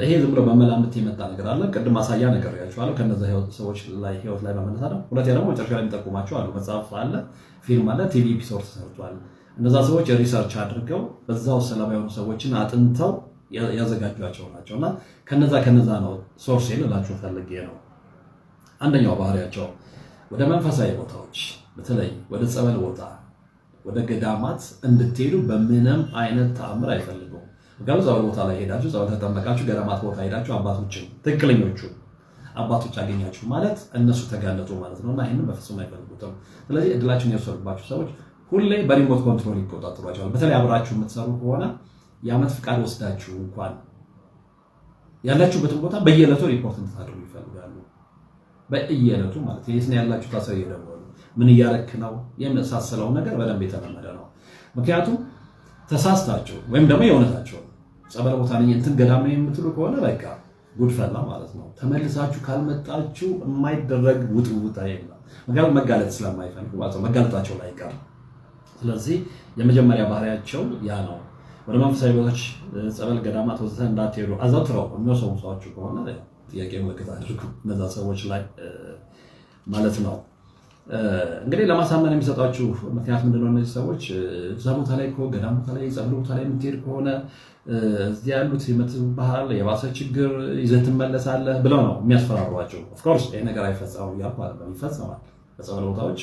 ይሄ ዝም ብሎ በመላምት የመጣ ነገር አለ። ቅድም ማሳያ ነገር ያቸዋለሁ ከነዛ ሰዎች ላይ ህይወት ላይ በመነሳት ነው። ሁለተኛ ደግሞ መጨረሻ ላይ የሚጠቁማቸው አሉ። መጽሐፍ አለ፣ ፊልም አለ፣ TV episode ተሰርቷል። እነዛ ሰዎች research አድርገው በዛው ሰለባ የሆኑ ሰዎችን አጥንተው ያዘጋጇቸው ናቸው እና ከነዛ ነው source ልላችሁ ፈልጌ ነው። አንደኛው ባህሪያቸው ወደ መንፈሳዊ ቦታዎች በተለይ ወደ ጸበል ቦታ፣ ወደ ገዳማት እንድትሄዱ በምንም አይነት ተአምር አይፈልጉም። ምክንያቱም ጸበል ቦታ ላይ ሄዳችሁ ጸበል ተጠመቃችሁ፣ ገዳማት ቦታ ሄዳችሁ አባቶችን ትክክለኞቹ አባቶች አገኛችሁ ማለት እነሱ ተጋለጡ ማለት ነው እና ይህንን በፍጹም አይፈልጉትም። ስለዚህ እድላችሁን የወሰዱባችሁ ሰዎች ሁሌ በ remote control ይቆጣጠሯቸዋል። በተለይ አብራችሁ የምትሰሩ ከሆነ የዓመት ፍቃድ ወስዳችሁ እንኳን ያላችሁበትን ቦታ በየዕለቱ ሪፖርት እንድታደርጉ ይፈልጋሉ። በየዕለቱ ማለት የት ነው ያላችሁ ታሰው እየደወሉ ምን እያረክ ነው የመሳሰለው ነገር በደንብ የተለመደ ነው። ምክንያቱም ተሳስታችሁ ወይም ደግሞ የእውነታቸው ጸበል ቦታ ነኝ እንትን ገዳም ነው የምትሉ ከሆነ በቃ ጉድፈላ ማለት ነው። ተመልሳችሁ ካልመጣችሁ የማይደረግ ውጥውጣ የለም። ምክንያቱም መጋለጥ ስለማይፈልጉ ማለት ነው፣ መጋለጣቸው ላይ አይቀርም። ስለዚህ የመጀመሪያ ባህሪያቸው ያ ነው። ወደ መንፈሳዊ ቦታዎች፣ ጸበል፣ ገዳማት ወዘተ እንዳትሄዱ አዘውትረው የሚወሰውሷችሁ ከሆነ ጥያቄ ምልክት አድርጉ እነዛ ሰዎች ላይ ማለት ነው። እንግዲህ ለማሳመን የሚሰጧችሁ ምክንያት ምንድነው? እነዚህ ሰዎች እዛ ቦታ ላይ ገዳም ቦታ ላይ ጸበል ቦታ ላይ የምትሄድ ከሆነ እዚያ ያሉት የመትብሃል፣ የባሰ ችግር ይዘህ ትመለሳለህ ብለው ነው የሚያስፈራሯቸው። Of course ይሄ ነገር አይፈጸምም እያልኩ አይደለም፣ ይፈጸማል። በጸበል ቦታዎች፣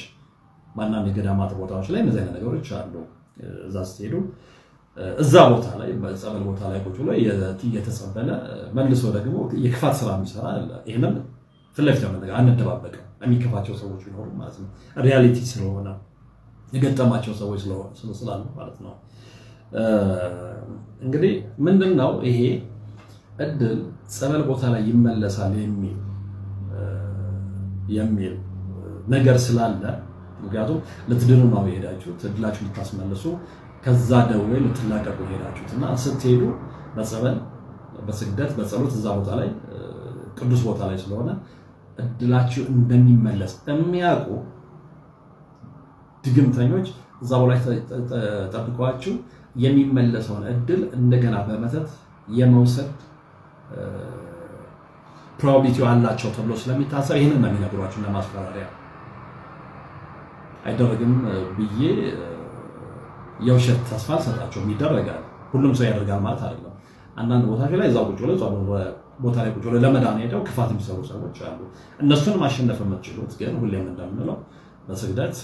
በአንዳንድ የገዳማት ቦታዎች ላይ እነዚህ አይነት ነገሮች አሉ። እዛ ስትሄዱ እዛ ቦታ ላይ በጸበል ቦታ ላይ ቁጭ ብሎ እየተጸበለ መልሶ ደግሞ የክፋት ስራ የሚሰራ አለ። ይህንም ፊት ለፊት ነገር አንደባበቅም። የሚከፋቸው ሰዎች ቢኖሩ ማለት ነው። Reality ስለሆነ የገጠማቸው ሰዎች ስላሉ ማለት ነው። እንግዲህ ምንድን ነው ይሄ እድል ጸበል ቦታ ላይ ይመለሳል የሚል ነገር ስላለ፣ ምክንያቱም ልትድኑ ነው የሄዳችሁት፣ እድላችሁ ልታስመልሱ ከዛ ደዌ ልትላቀቁ የሄዳችሁት እና ስትሄዱ በጸበል በስግደት በጸሎት እዛ ቦታ ላይ ቅዱስ ቦታ ላይ ስለሆነ እድላችሁ እንደሚመለስ የሚያውቁ ድግምተኞች እዛ ላይ ጠብቀዋችሁ የሚመለሰውን እድል እንደገና በመተት የመውሰድ probability አላቸው ተብሎ ስለሚታሰብ ይህንን ነው የሚነግሯችሁ ለማስፈራሪያ። አይደረግም ብዬ የውሸት ተስፋ አልሰጣቸውም። ይደረጋል። ሁሉም ሰው ያደርጋል ማለት አይደለም። አንዳንድ ቦታዎች ላይ እዛው ቁጭ ብለው ቦታ ላይ ቁጭ ብለው ለመዳን ሄደው ክፋት የሚሰሩ ሰዎች አሉ። እነሱን ማሸነፍ የምትችሉት ግን ሁሌም እንደምንለው በስግደት፣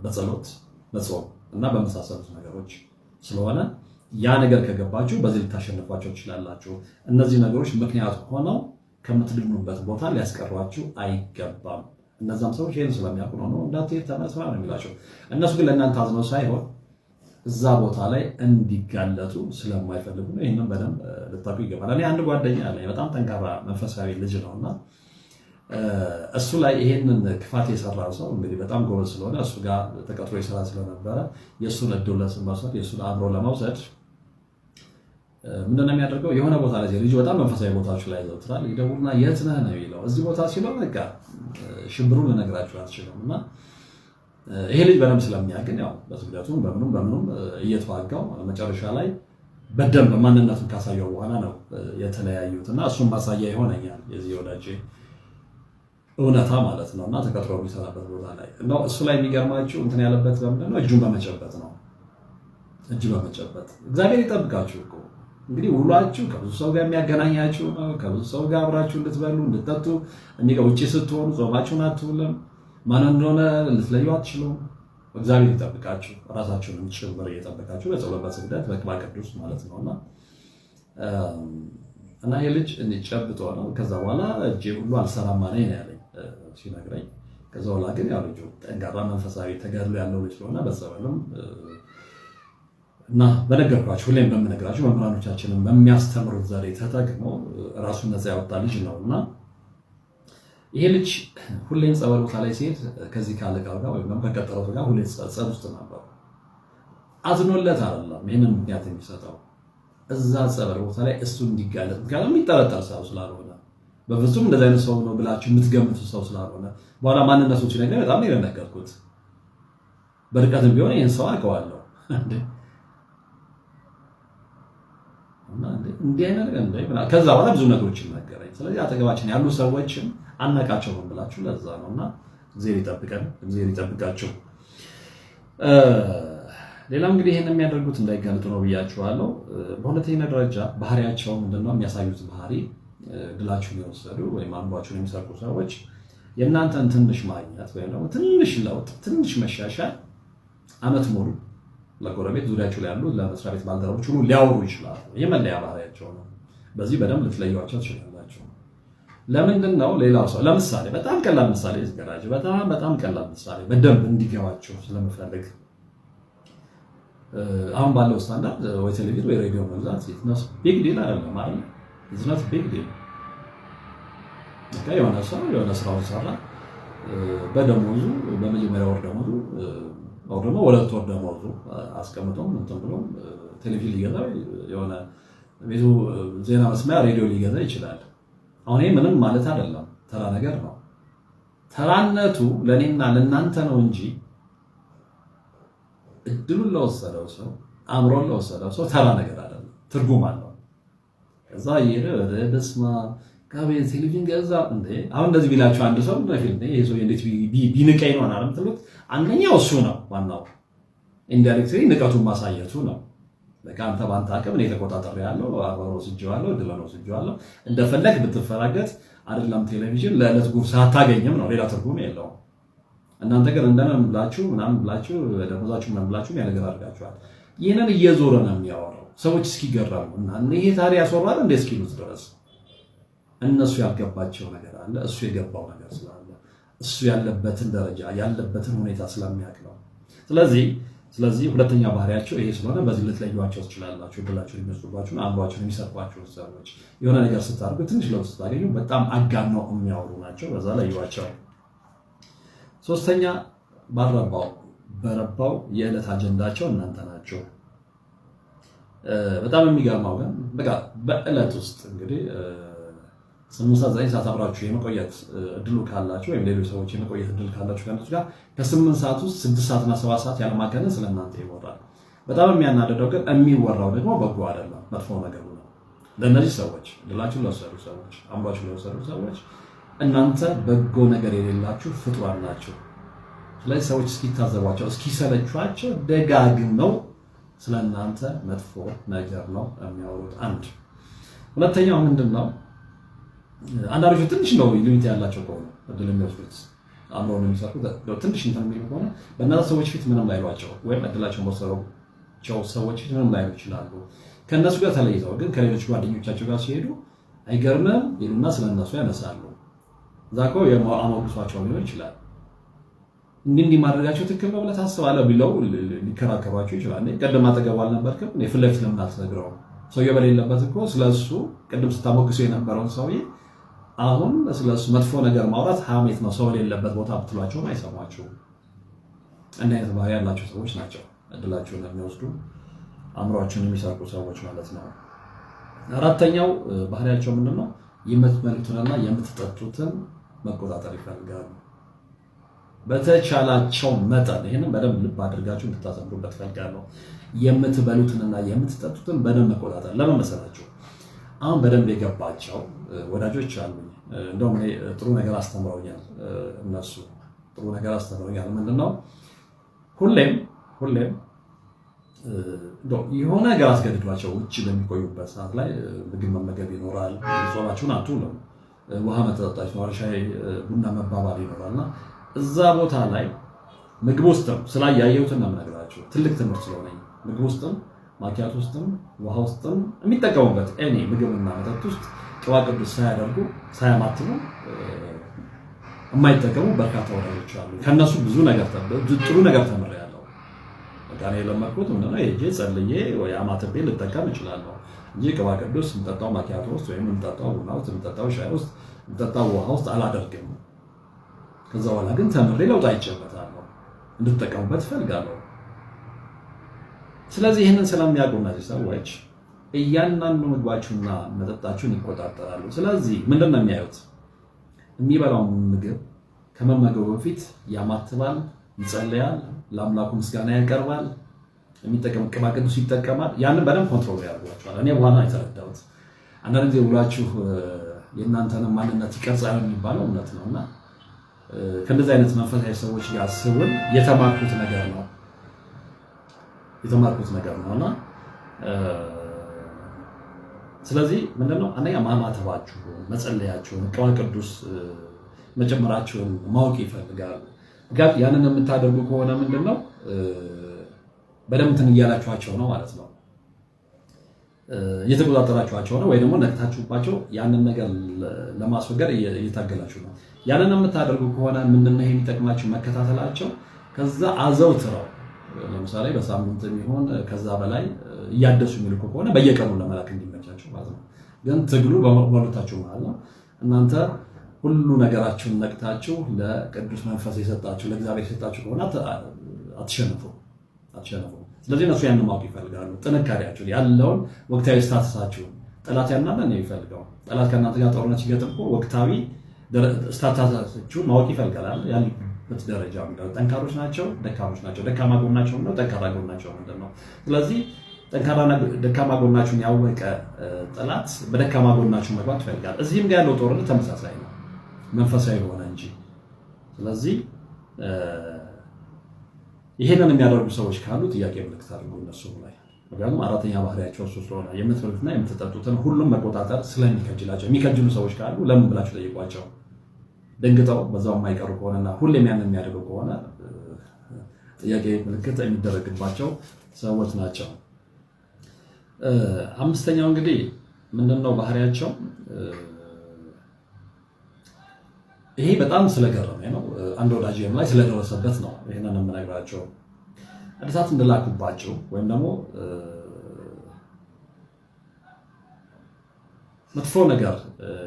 በጸሎት፣ በጾም እና በመሳሰሉት ነገሮች ስለሆነ ያ ነገር ከገባችሁ በዚህ ልታሸንፏቸው ትችላላችሁ። እነዚህ ነገሮች ምክንያት ሆነው ከምትድኑበት ቦታ ሊያስቀሯችሁ አይገባም። እነዛም ሰዎች ይህን ስለሚያውቁ ነው እንዳትሄድ ተመለስ ነው የሚላቸው። እነሱ ግን ለእናንተ አዝነው ሳይሆን እዛ ቦታ ላይ እንዲጋለጡ ስለማይፈልጉ ነው። ይህንን በደንብ ልታውቁ ይገባል። እኔ አንድ ጓደኛ አለኝ፣ በጣም ጠንካራ መንፈሳዊ ልጅ ነው እና እሱ ላይ ይሄንን ክፋት የሰራ ሰው እንግዲህ በጣም ጎበዝ ስለሆነ እሱ ጋር ተቀጥሮ የሰራ ስለነበረ የእሱን እድል ለመውሰድ የእሱን አእምሮ ለመውሰድ ምንድነው የሚያደርገው? የሆነ ቦታ ላይ ልጁ በጣም መንፈሳዊ ቦታዎች ላይ ይዘውትራል። ይደውልና የት ነህ ነው የሚለው። እዚህ ቦታ ሲለው በቃ ሽብሩን ልነግራችሁ አልችልም። እና ይሄ ልጅ በደንብ ስለሚያግን ያው በስግደቱም በምኑም በምኑም እየተዋጋው መጨረሻ ላይ በደንብ ማንነቱን ካሳየው በኋላ ነው የተለያዩት። እና እሱም ማሳያ ይሆነኛል የዚህ ወዳጄ እውነታ ማለት ነው። እና ተቀጥሮ የሚሰራበት ቦታ ላይ እና እሱ ላይ የሚገርማችሁ እንትን ያለበት በምንድን ነው? እጁን በመጨበጥ ነው። እጅ በመጨበጥ እግዚአብሔር ይጠብቃችሁ እኮ። እንግዲህ ውሏችሁ ከብዙ ሰው ጋር የሚያገናኛችሁ ነው። ከብዙ ሰው ጋር አብራችሁ እንድትበሉ እንድትጠጡ፣ ውጭ ስትሆኑ ጾማችሁን አትውልም። ማን እንደሆነ ልትለዩ አትችሉም። እግዚአብሔር ይጠብቃችሁ፣ ራሳችሁንም ጭምር እየጠበቃችሁ በጸሎት በስግደት በቅባ ቅዱስ ማለት ነውና እና ይሄ ልጅ ጨብጦ ነው። ከዛ በኋላ እጄ ሁሉ አልሰራም አለኝ ነው ያለኝ ሲነግረኝ። ከዛ በኋላ ግን ያው ልጁ ጠንካራ መንፈሳዊ ተጋድሎ ያለው ልጅ ስለሆነ በጸበልም እና በነገርኳችሁ ሁሌም በምነግራችሁ መምህራኖቻችንን በሚያስተምሩት ዘዴ ተጠቅሞ ራሱን ነፃ ያወጣ ልጅ ነው። እና ይሄ ልጅ ሁሌም ጸበል ቦታ ላይ ሲሄድ ከዚህ ካለቃው ጋር ወይም ከቀጠረው ጋር ሁሌ ጸብ ውስጥ ነበሩ። አዝኖለት አይደለም ይህንን ምክንያት የሚሰጠው፣ እዛ ጸበል ቦታ ላይ እሱ እንዲጋለጥ፣ ምክንያቱም የሚጠረጠር ሰው ስላልሆነ፣ በፍጹም እንደዚህ አይነት ሰው ነው ብላችሁ የምትገምቱ ሰው ስላልሆነ። በኋላ ማንነቱን ሲነግረኝ በጣም ነው የደነገጥኩት። በርቀትም ቢሆን ይህን ሰው አውቀዋለሁ። እና እንዲህ አይነት ነገር ከዛ በኋላ ብዙ ነገሮች ነገረኝ። ስለዚህ አጠገባችን ያሉ ሰዎችን አናቃቸውም ብላችሁ ለዛ ነው። እና እግዚአብሔር ይጠብቀን፣ እግዚአብሔር ይጠብቃችሁ። ሌላው እንግዲህ ይህን የሚያደርጉት እንዳይጋለጡ ነው ብያችኋለሁ። በሁለተኛ ደረጃ ባህሪያቸው ምንድነው? የሚያሳዩት ባህሪ ድላችሁን የወሰዱ ወይም አእምሯችሁን የሚሰርቁ ሰዎች የእናንተን ትንሽ ማግኘት ወይም ደግሞ ትንሽ ለውጥ፣ ትንሽ መሻሻል ዓመት ሙሉ ለጎረቤት፣ ዙሪያቸው ላይ ያሉ ለመስሪያ ቤት ባልደረቦች ሁሉ ሊያወሩ ይችላሉ። ይህ መለያ ባህሪያቸው ነው። በዚህ በደንብ ልትለዩዋቸው ትችላላችሁ። ለምንድን ነው ሌላው ሰው ለምሳሌ በጣም ቀላል ምሳሌ ዝገራችሁ፣ በጣም በጣም ቀላል ምሳሌ በደንብ እንዲገባችሁ ስለምፈልግ፣ አሁን ባለው ስታንዳርድ ወይ ቴሌቪዥን ወይ ሬዲዮ መግዛት big deal አይደለም አይደል? It's not big deal። የሆነ ሰው የሆነ ስራውን ሰራ፣ በደሞዙ በመጀመሪያ ወር ደሞዙ ወይ ደግሞ 2 ወር ደሞዙ አስቀምጦም እንትን ብሎም ቴሌቪዥን ሊገዛ፣ የሆነ ቤቱ ዜና መስሚያ ሬዲዮ ሊገዛ ይችላል። አሁን ይሄ ምንም ማለት አይደለም፣ ተራ ነገር ነው። ተራነቱ ለእኔና ለእናንተ ነው እንጂ እድሉን ለወሰደው ሰው፣ አእምሮን ለወሰደው ሰው ተራ ነገር አይደለም፣ ትርጉም አለው። ከዛ እየሄደ ወደ በስመ አብ ቴሌቪዥን ገዛ እንዴ! አሁን እንደዚህ ቢላችሁ አንድ ሰው በፊልም ይሄ ሰው እንዴት ቢንቀኝ ነው አይደል የምትሉት? አንደኛው እሱ ነው፣ ዋናው indirectly ንቀቱን ማሳየቱ ነው። በቃ አንተ ባንተ አቅም እኔ ተቆጣጠር ያለው አብሮ ወስጄዋለሁ፣ እድሉን ወስጄዋለሁ፣ እንደፈለግ ብትፈራገጥ አይደለም ቴሌቪዥን ለዕለት ጉርስ አታገኝም ነው፣ ሌላ ትርጉም የለውም። እናንተ ግን እንደምን ብላችሁ ምናምን ብላችሁ ደሞዛችሁ ምናምን ብላችሁ ያ ነገር አድርጋችኋል። ይህንን እየዞረ ነው የሚያወራው ሰዎች እስኪገረሙ እና ይሄ ታዲያ ያስወራል እንደ እስኪሉት ድረስ። እነሱ ያልገባቸው ነገር አለ፣ እሱ የገባው ነገር ስላለ፣ እሱ ያለበትን ደረጃ ያለበትን ሁኔታ ስለሚያውቅ ነው። ስለዚህ ሁለተኛ ባህሪያቸው ይሄ ስለሆነ በዚህ ልትለዩዋቸው ትችላላችሁ። ብላችሁ የሚወስዱባችሁን፣ አእምሯችሁን የሚሰርቋችሁ ሰዎች የሆነ ነገር ስታደርጉ፣ ትንሽ ለውጥ ስታገኙ በጣም አጋነው የሚያወሩ ናቸው። በዛ ለዩዋቸው። ሶስተኛ፣ ባልረባው በረባው የዕለት አጀንዳቸው እናንተ ናቸው። በጣም የሚገርመው ግን በቃ በዕለት ውስጥ እንግዲህ 8 ሰዓት 9 ሰዓት አብራችሁ የመቆየት እድሉ ካላችሁ ወይም ሌሎች ሰዎች የመቆየት እድል ካላችሁ ከእነሱ ጋር ከ8 ሰዓት ውስጥ 6 ሰዓትና 7 ሰዓት ያለማጋነን ስለእናንተ ይወራል። በጣም የሚያናደደው ግን የሚወራው ደግሞ በጎ አይደለም፣ መጥፎ ነገሩ ነው። ለእነዚህ ሰዎች፣ እድላችሁን ለወሰዱ ሰዎች፣ አእምሯችሁን ለወሰዱ ሰዎች እናንተ በጎ ነገር የሌላችሁ ፍጡራን ናችሁ። ስለዚህ ሰዎች እስኪታዘቧቸው እስኪሰለቿቸው ደጋግመው ስለ እናንተ መጥፎ ነገር ነው የሚያወሩት። አንድ ሁለተኛው ምንድን ነው? አንዳንዶቹ ትንሽ ነው limit ያላቸው ከሆነ እድል የሚወስዱት፣ አእምሮ የሚሰርቁት ትንሽ እንትን የሚሉ ከሆነ በእነዛ ሰዎች ፊት ምንም ላይሏቸው ወይም እድላቸውን በወሰዷቸው ሰዎች ፊት ምንም ላይሉ ይችላሉ። ከእነሱ ጋር ተለይተው ግን ከሌሎች ጓደኞቻቸው ጋር ሲሄዱ አይገርምም ይሉና ስለ እነሱ ያነሳሉ። እዛ እኮ አሞግሷቸው ሊሆን ይችላል። እንዲህ እንዲህ ማድረጋቸው ትክክል ነው ብለህ ታስባለህ ብለው ሊከራከሯቸው ይችላል። ቅድም አጠገቡ አልነበርክም? ፊት ለፊት ለምን አትነግረውም? ሰውዬው በሌለበት እኮ ስለሱ ቅድም ስታሞግሱ የነበረውን ሰውዬ አሁን ስለሱ መጥፎ ነገር ማውራት ሀሜት ነው፣ ሰው የሌለበት ቦታ ብትሏቸውም አይሰሟችሁም። እንዲህ አይነት ባህሪ ያላቸው ሰዎች ናቸው እድላቸውን የሚወስዱ፣ አእምሯቸውን የሚሰርቁ ሰዎች ማለት ነው። አራተኛው ባህሪያቸው ምንድን ነው? የምትበሉትንና የምትጠጡትን መቆጣጠር ይፈልጋሉ። በተቻላቸው መጠን ይህንን በደንብ ልብ አድርጋችሁ እንድታሰምሩበት እፈልጋለሁ። የምትበሉትንና የምትጠጡትን በደንብ መቆጣጠር። ለምን መሰላችሁ? አሁን በደንብ የገባቸው ወዳጆች አሉኝ። እንደውም እኔ ጥሩ ነገር አስተምረውኛል። እነሱ ጥሩ ነገር አስተምረውኛል። ምንድነው? ሁሌም ሁሌም የሆነ ነገር አስገድዷቸው ውጭ በሚቆዩበት ሰዓት ላይ ምግብ መመገብ ይኖራል። ጾማችሁን አትውሉም። ውሃ መጠጣት ይኖራል። ሻይ ቡና መባባል ይኖራል። እና እዛ ቦታ ላይ ምግብ ውስጥም ስላያየሁትን ነው የምነግራችሁ፣ ትልቅ ትምህርት ስለሆነ፣ ምግብ ውስጥም ማኪያቶ ውስጥም ውሃ ውስጥም የሚጠቀሙበት እኔ ምግብና መጠጥ ውስጥ ቅባ ቅዱስ ሳያደርጉ ሳያማትቡ የማይጠቀሙ በርካታ ወዳጆች አሉ። ከእነሱ ብዙ ነገር ጥሩ ነገር ተምሬያለሁ። በቃ እኔ የለመድኩት ምንድነው፣ ሄጄ ጸልዬ ወይ አማትቤ ልጠቀም እችላለሁ እንጂ ቅባ ቅዱስ የምጠጣው ማኪያቶ ውስጥ ወይም የምጠጣው ቡና ውስጥ፣ የምጠጣው ሻይ ውስጥ፣ የምጠጣው ውሃ ውስጥ አላደርግም። ከዛ በኋላ ግን ተምሬ ለውጥ አይቼበታለሁ። እንድትጠቀሙበት እፈልጋለሁ። ስለዚህ ይህንን ስለሚያውቁ እነዚህ ሰዎች እያንዳንዱ ምግባችሁና መጠጣችሁን ይቆጣጠራሉ። ስለዚህ ምንድን ነው የሚያዩት? የሚበላውን ምግብ ከመመገቡ በፊት ያማትባል፣ ይጸልያል፣ ለአምላኩ ምስጋና ያቀርባል። የሚጠቀም ቅባ ቅዱስ ይጠቀማል። ያንን በደንብ control ያደርጓቸዋል። እኔ በኋላ የተረዳሁት አንዳንድ ጊዜ ውሏችሁ የእናንተንም ማንነት ይቀርጻል የሚባለው እውነት ነው። እና ከእንደዚህ አይነት መንፈሳዊ ሰዎች ጋር ስውል የተማርኩት ነገር ነው። እና ስለዚህ ምንድነው፣ አንደኛ ማማተባችሁን፣ መጸለያችሁን፣ ቅባ ቅዱስ መጨመራችሁን ማወቅ ይፈልጋሉ። ምክንያቱም ያንን የምታደርጉ ከሆነ ምንድነው በደንብ እንትን እያላችኋቸው ነው ማለት ነው፣ እየተቆጣጠራችኋቸው ነው፣ ወይ ደግሞ ነቅታችሁባቸው ያንን ነገር ለማስወገድ እየታገላችሁ ነው። ያንን የምታደርጉ ከሆነ ምንድነው የሚጠቅማችሁ? መከታተላቸው፣ ከዛ አዘውትረው ለምሳሌ በሳምንት የሚሆን ከዛ በላይ እያደሱ የሚልኩ ከሆነ በየቀኑ ለመላክ እንዲመቻቸው ማለት ነው። ግን ትግሉ በሁለታችሁ መሀል ነው። እናንተ ሁሉ ነገራችሁን ነቅታችሁ ለቅዱስ መንፈስ የሰጣችሁ፣ ለእግዚአብሔር የሰጣችሁ ከሆነ አትሸነፉም አትሸነፉም። ስለዚህ እነሱ ያንን ማወቅ ይፈልጋሉ። ጥንካሬያችሁን፣ ያለውን ወቅታዊ status ኣችሁን። ጠላት ያናለን ነው የሚፈልገው። ጠላት ከእናንተ ጋር ጦርነት ሲገጥም እኮ ወቅታዊ status ኣችሁን ማወቅ ይፈልጋል። ያሉበት ደረጃ ምንድነው? ጠንካሮች ናቸው፣ ደካሞች ናቸው? ደካማ ጎናቸው ነው፣ ጠንካራ ጎናቸው ምንድን ነው? ስለዚህ ጠንካራና ደካማ ጎናችሁን ያወቀ ጠላት በደካማ ጎናችሁ መግባት ይፈልጋል። እዚህም ጋር ያለው ጦርነት ተመሳሳይ ነው፣ መንፈሳዊ የሆነ እንጂ። ስለዚህ ይሄንን የሚያደርጉ ሰዎች ካሉ ጥያቄ ምልክት አድርጉ እነሱ ላይ። ምክንያቱም አራተኛ ባህሪያቸው እሱ ስለሆነ፣ የምትበሉትና የምትጠጡትን ሁሉም መቆጣጠር ስለሚከጅላቸው፣ የሚከጅሉ ሰዎች ካሉ ለምን ብላችሁ ጠይቋቸው። ደንግጠው በዛው የማይቀሩ ከሆነና ሁሌም ያንን የሚያደርጉ ከሆነ ጥያቄ ምልክት የሚደረግባቸው ሰዎች ናቸው። አምስተኛው እንግዲህ ምንድነው ባህሪያቸው? ይሄ በጣም ስለገረመኝ ነው። አንድ ወዳጄም ላይ ስለደረሰበት ነው ይሄንን የምነግራቸው። እድሳት እንደላኩባቸው ወይም ደግሞ መጥፎ ነገር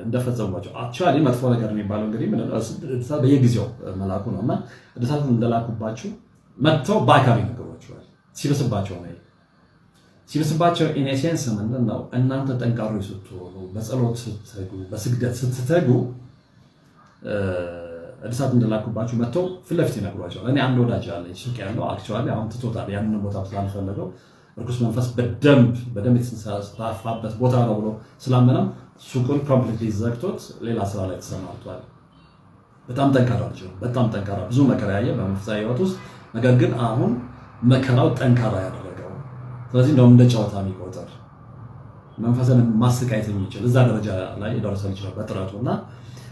እንደፈጸሙባቸው፣ actually መጥፎ ነገር የሚባለው እንግዲህ እድሳት በየጊዜው መላኩ ነው፣ እና እድሳት እንደላኩባቸው መጥተው በአካል ይነግሯቸዋል። ሲብስባቸው ነው። ሲብስባቸው in a sense ምንድን ነው፣ እናንተ ጠንካሮች ስትሆኑ፣ በጸሎት ስትተጉ፣ በስግደት ስትተጉ እድሳት እንደላኩባችሁ መጥተው ፊት ለፊት ይነግሯቸዋል። እኔ አንድ ወዳጅ አለኝ ሱቅ ያለው፣ actually አሁን ትቶታል። ያንን ቦታ ስላልፈለገው፣ እርኩስ መንፈስ በደንብ በደንብ የተንሰራፋበት ቦታ ነው ብሎ ስላመነም ሱቁን completely ዘግቶት ሌላ ስራ ላይ ተሰማርቷል። በጣም ጠንካራ ልጅ ነው። በጣም ጠንካራ፣ ብዙ መከራ ያየ በመንፈሳዊ ሕይወት ውስጥ፣ ነገር ግን አሁን መከራው ጠንካራ ያደረገው፣ ስለዚህ እንደውም እንደ ጨዋታ የሚቆጥር፣ መንፈስን ማሰቃየት የሚችል እዛ ደረጃ ላይ የደረሰ ልጅ ነው በጥረቱ። እና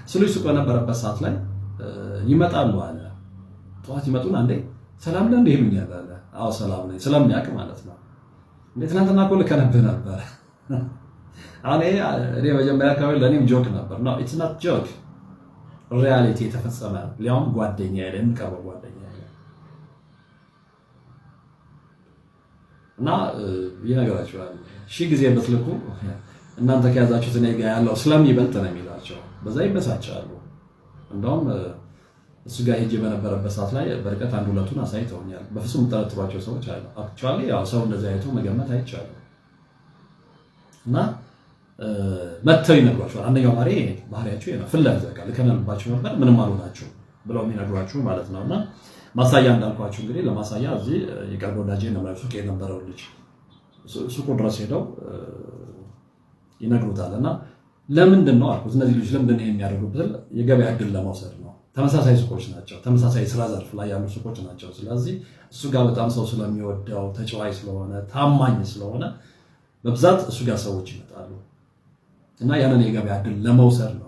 እሱ ልጅ ሱቅ በነበረበት ሰዓት ላይ ይመጣሉ አለ። ጠዋት ይመጡና "እንዴ፣ ሰላም ነህ እንዴ?" ይሉኛል አለ። "አዎ፣ ሰላም ነኝ።" ስለሚያውቅ ማለት ነው። "እንዴ፣ ትናንትና እኮ ልከንብህ ነበር።" አሁን ይሄ እኔ መጀመሪያ አካባቢ ለእኔም joke ነበር። No, it's not joke፣ reality የተፈጸመ፣ ሊያውም ጓደኛ ያለ፣ የሚቀርበው ጓደኛ ያለ እና ይነግራቸዋል። ሺህ ጊዜ ብትልኩ እናንተ ከያዛችሁት እኔ ጋር ያለው ስለሚበልጥ ነው የሚላቸው። በዛ ይበሳጫሉ። እንደውም እሱ ጋር ሄጄ በነበረበት ሰዓት ላይ በርቀት አንድ ሁለቱን አሳይተውኛል። በፍጹም የምጠረጥሯቸው ሰዎች አሉ። Actually ያው ሰው እንደዚህ አይቶ መገመት አይቻልም። እና መጥተው ይነግሯቸዋል። አንደኛው ባህሪያቸው ነው። ፊት ለፊት በቃ ልከንባቸው ነበር፣ ምንም አልሆናችሁ ብለው የሚነግሯችሁ ማለት ነው። እና ማሳያ እንዳልኳችሁ እንግዲህ ለማሳያ እዚህ የቅርብ ወዳጄ ነው፣ ሱቅ የነበረው ልጅ ሱቁ ድረስ ሄደው ይነግሩታል። እና ለምንድን ነው አልኩት፣ እነዚህ ልጆች ለምንድን ነው የሚያደርጉት? የገበያ እድል ለመውሰድ ነው። ተመሳሳይ ሱቆች ናቸው። ተመሳሳይ ስራ ዘርፍ ላይ ያሉ ሱቆች ናቸው። ስለዚህ እሱ ጋር በጣም ሰው ስለሚወደው፣ ተጫዋች ስለሆነ፣ ታማኝ ስለሆነ በብዛት እሱ ጋር ሰዎች ይመጣሉ እና ያንን የገበያ እድል ለመውሰድ ነው።